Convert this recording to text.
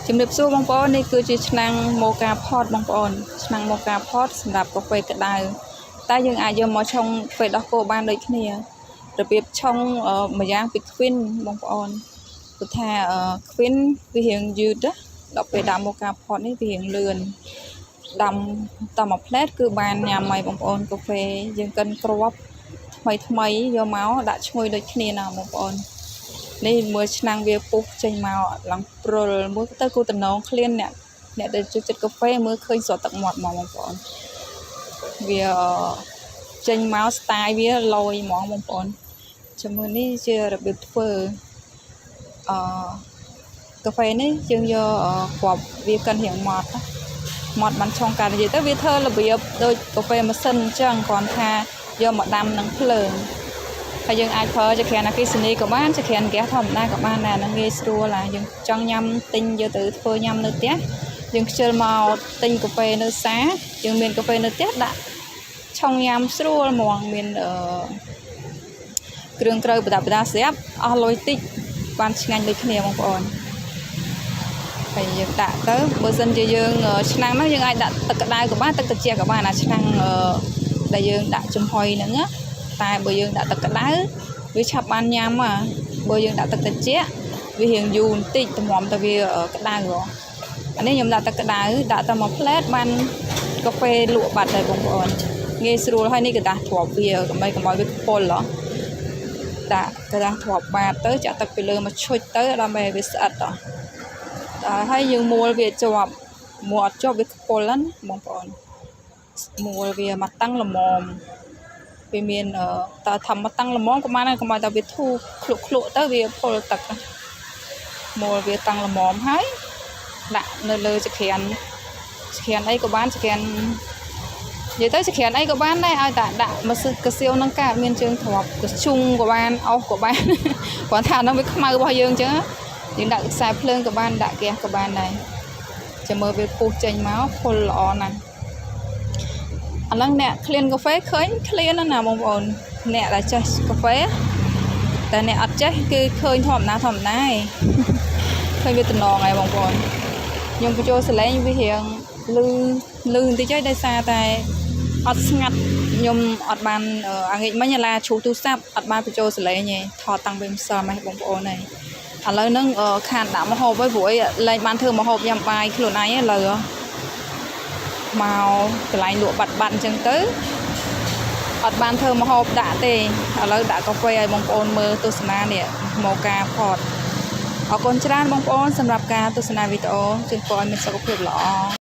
ជំរាបសួរបងប្អូននេះគឺជាឆ្នាំង moka pot បងប្អូនឆ្នាំង moka pot សម្រាប់កាហ្វេក្តៅតែយើងអាចយកមកឆុងកាហ្វេដោះគោបានដូចគ្នារបៀបឆុងម្យ៉ាងពី Queen បងប្អូនព្រោះថា Queen វារៀងយឺតណាដល់ពេលដាក់ moka pot នេះវារៀងលឿនដាំតមួយផ្លែតគឺបានញ៉ាំហើយបងប្អូនកាហ្វេយើងកិនគ្រាប់ថ្មីថ្មីយកមកដាក់ឈ្ងុយដូចគ្នាណាបងប្អូននេះមើលឆ្នាំងវាពុះចេញមកឡើងព្រុលមើលទៅគូតំណងឃ្លានអ្នកអ្នកដែលចូលចិត្តកាហ្វេមើលឃើញស្រក់ទឹកមាត់ហ្មងបងប្អូនវាចេញមក style វាលយហ្មងបងប្អូនជាមួយនេះជារបៀបធ្វើអឺកាហ្វេនេះយើងយកគ្រាប់វាកិនរៀងម៉ត់ម៉ត់បានឆុងការនិយាយទៅវាធ្វើរបៀបដូចកាហ្វេម៉ាស៊ីនអញ្ចឹងគ្រាន់ថាយកមកដាំនឹងភ្លើងហើយយើងអាចប្រើចង្ក្រានអគ្គិសនីក៏បានចង្ក្រានហ្គាសធម្មតាក៏បានដែរហ្នឹងងាយស្រួលឡាយើងចង់ញ៉ាំទិញយកទៅធ្វើញ៉ាំនៅផ្ទះយើងខ្ជិលមកទិញកាហ្វេនៅផ្សារយើងមានកាហ្វេនៅផ្ទះដាក់ឆុងញ៉ាំស្រួលហ្មងមានអឺគ្រឿងក្រៅប្រដាប់ប្រដាស្រាប់អស់លុយតិចបានឆ្ងាញ់ដូចគ្នាបងប្អូនហើយយើងដាក់ទៅបើសិនជាយើងឆ្នាំងហ្នឹងយើងអាចដាក់ទឹកក្តៅក៏បានទឹកត្រជាក់ក៏បានអាឆ្នាំងដែលយើងដាក់ចំហុយហ្នឹងណាតែបើយើងដាក់ទឹកក្តៅវាឆាប់បានញ៉ាំហ่ะបើយើងដាក់ទឹកត្រជាក់វារៀងយូរបន្តិចតម្រាំតែវាក្តៅហ៎អានេះខ្ញុំដាក់ទឹកក្តៅដាក់តែមួយផ្លែតបានកាហ្វេលក់បាត់ហើយបងប្អូនងាយស្រួលហើយនេះក្រដាសទ្រាប់វាកុំឲ្យកុំឲ្យវាខ្ពុលហ៎ដាក់ក្រដាសទ្រាប់បាតទៅចាក់ទឹកពីលើមកឈុចទៅដើម្បីឲ្យវាស្អិតហ៎ដល់ហើយយើងមួលវាជាប់មួលអត់ជាប់វាខ្ពុលណាបងប្អូនមួលវាមកតាំងល្មមវាមានតើធម្មតាំងល្មមក៏បានដែរកុំឲ្យតែវាធូរឃ្លុកឃ្លក់ទៅវាពុលទឹកមួលវាតាំងល្មមហើយដាក់នៅលើចង្ក្រានចង្ក្រានអីក៏បានចង្ក្រាននិយាយទៅចង្ក្រានអីក៏បានដែរឲ្យតែដាក់ម៉ាស៊ីនកសៀវនឹងកើតមានជើងទ្រាប់កជុងក៏បានអុសក៏បានគ្រាន់ថាហ្នឹងវាខ្មៅរបស់យើងអញ្ចឹងយើងដាក់ខ្សែភ្លើងក៏បានដាក់ហ្គាសក៏បានដែរចាំមើលវាពុះចេញមកពុលល្អណាស់អាហ្នឹងអ្នកឃ្លានកាហ្វេឃើញឃ្លានណាស់ណាបងប្អូនអ្នកដែលចេះកាហ្វេតែអ្នកអត់ចេះគឺឃើញធម្មតាធម្មតាឯងឃើញវាតំណងហើយបងប្អូនខ្ញុំបញ្ចូលសលេងវារៀងលឺលឺបន្តិចហើយដោយសារតែអត់ស្ងាត់ខ្ញុំអត់បានអាងាចមិញឡាជ្រុះទូរស័ព្ទអត់បានបញ្ចូលសលេងទេថតតាំងពីម្សិលម៉េះបងប្អូនហើយឥឡូវហ្នឹងខានដាក់ម្ហូបហើយព្រោះអីលែងបានធ្វើម្ហូបញ៉ាំបាយខ្លួនឯងឥឡូវមកកន្លែងលក់បាត់បាត់អញ្ចឹងទៅអត់បានធ្វើម្ហូបដាក់ទេឥឡូវដាក់កាហ្វេឲ្យបងប្អូនមើលទស្សនានេះ moka pot អរគុណច្រើនបងប្អូនសម្រាប់ការទស្សនាវីដេអូជូនពរឲ្យមានសុខភាពល្អ។